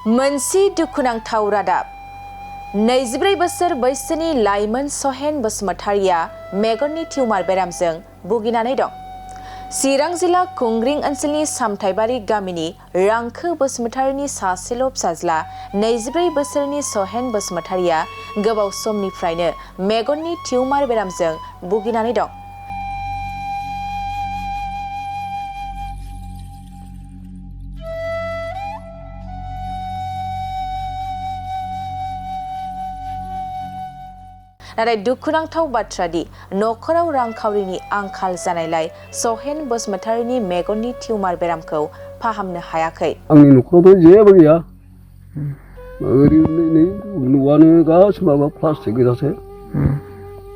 मोनसे दुखुनांथाव रादाब 24 बोसोर बैसोनि लाइमोन सहेन बसुमतारिया मेगननि टिउमार बेरामजों भुगिनानै दं। चिरां जिल्ला खुंग्रिं ओनसोलनि सामथाइबारि गामिनि रांखो बसुमतारिनि सासेल' फिसाज्ला 24 बोसोरनि सहेन बसुमतारिया गोबाव समनिफ्रायनो मेगननि टिउमार बेरामजों भुगिनानै दं। नाथाय दुखुनांथाव बाथ्रा दि नखराव रांखावरिनि आंखाल जानायलाय सहेन बसुमतारिनि मेगननि टिउमार बेरामखौ फाहामनो हायाखै। आंनि नखरावथ' जेबो गैया। ओरैनो न'आनो गासिबो माबा प्लास्टिक गोजासो।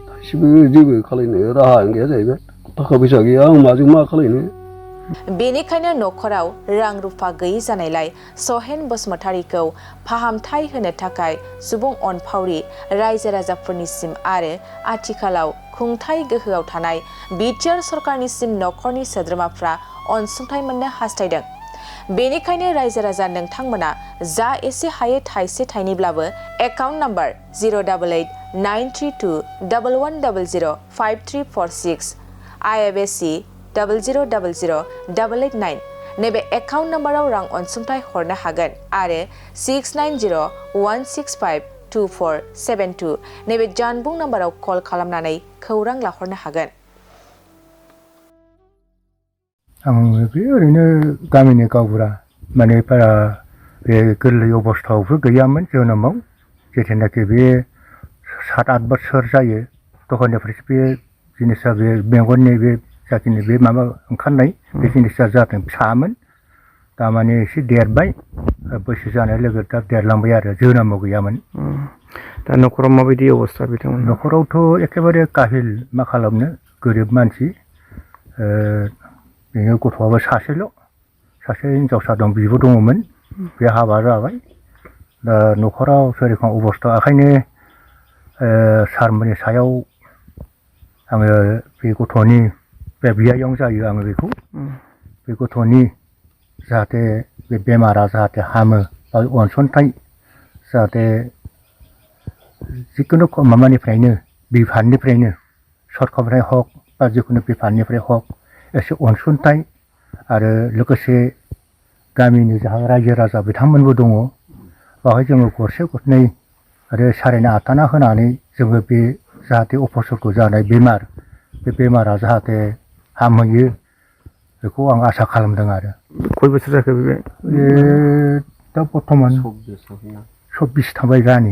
थाइसेबो जेबो खालायनो राहायानो गैया जाहैबाय। थाखा फैसा गैया, आं माजों मा खालायनो। बेनिखायनो नखराव रां रुफा गैयि जानायलाय सहेन बसुमतारिखौ फाहामथाय होनो थाखाय सुबुं अनफावरि रायजो राजाफोरनिसिम आरो आथिखालाव खुंथाय गोहोआव थानाय बिटिआर सरकारनिसिम नखरनि सोद्रोमाफ्रा अनसुंथाय मोननो हास्थायदों। बेनिखायनो रायजो राजा नोंथांमोना जा एसे हायो थाइसे थाइनैब्लाबो एकाउन्ट नाम्बार 0889311005346 IFSC 00008889 नैबे एकाउन्ट नाम्बाराव रां अनसुंथाय हरनो हागोन आरो 6901652472 नैबे जानबुं नाम्बाराव कल खालामनानै खौरां लाहरनो हागोन। आं बे ओरैनो गामिनि गावबुरा माने बारा बे गोरलै अबस्थायावबो गैयामोन जोनोमाव जेथेनाखि बे 7-8 बोसोर जायो दखाननिफ्रायसो बे जिनिसा बे मेगननि बे जाखिनि बे माबा ओंखारनाय बे जिनिसा जादों फिसामोन दा माने एसे देरबाय बैसो जानाय लोगो दा देरलांबाय आरो जोनोमाव गैयामोन। दा नखराव माबायदि अबस्था बिथांमोन? नखरावथ' एखेबारे काहिल मा खालामनो गोरिब मानसि बेनो गथ'आबो सासेल' सासे हिनजावसा दं बिब' दङमोन बे हाबा जाबाय दा नखराव जेरखम अबस्था ओंखायनो सारमोननि सायाव आङो बे गथ'नि बे बियायं जायो आङो बेखौ बे गथ'नि जाहाथे बे बेमारा जाहाथे हामो बा अनसुंथाय जाहाथे जिखुनु माबानिफ्रायनो बिफाननिफ्रायनो सरकारनिफ्राय हक बा जिखुनु बिफाननिफ्राय हक एसे अनसुंथाय आरो लोगोसे गामिनि जाहा रायजो राजा बिथांमोनबो दङ बेवहाय जोङो गरसे गरनै आरो सारेना आथाना होनानै जोङो बे जाहाथे अपसरखौ जानाय बेमार बे बेमारा जाहाथे हामहैयो बेखौ आं आसा खालामदों आरो। खय बोसोर जाखो बे दा बर्थमान 24 थांबाय जानि।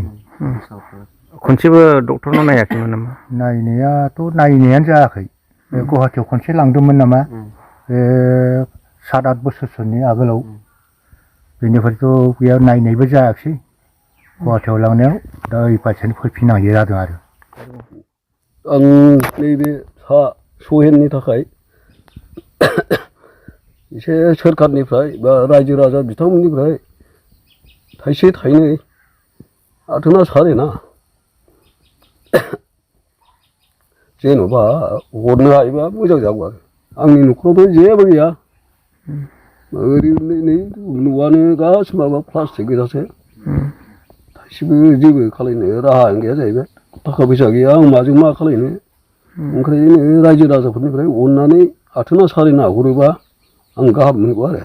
खनसेबो डक्टरनाव नायाखैमोन नामा? नायनायाथ' नायनायानो जायाखै गुवाहाटियाव खनसे लांदोंमोन नामा बे 7-8 बोसोरसोनि आगोलाव बेनिफ्रायथ' बेयाव नायनायबो जायाखिसै गुवाहाटियाव लांनायाव दा ओइ फारसेनो फैफिननांगौ जादों आरो। आं नैबे सहेननि थाखाय एसे सोरखारनिफ्राय बा रायजो राजा बिथांमोननिफ्राय थाइसे थाइनै आथोना सारेना जेन'बा हरनो हायोबा मोजां जागौ आरो। आंनि नखरावथ' जेबो गैया। ओरैनो न'आनो गासिबो माबा प्लास्टिक गोजासो। थाइसेबो जेबो खालायनो राहायानो गैया जाहैबाय। थाखा फैसा गैया, आं माजों मा खालायनो। ओंखायनो रायजो राजाफोरनिफ्राय अननानै आथोना सारेना हरोबा आं गाहाम मोनगौ आरो।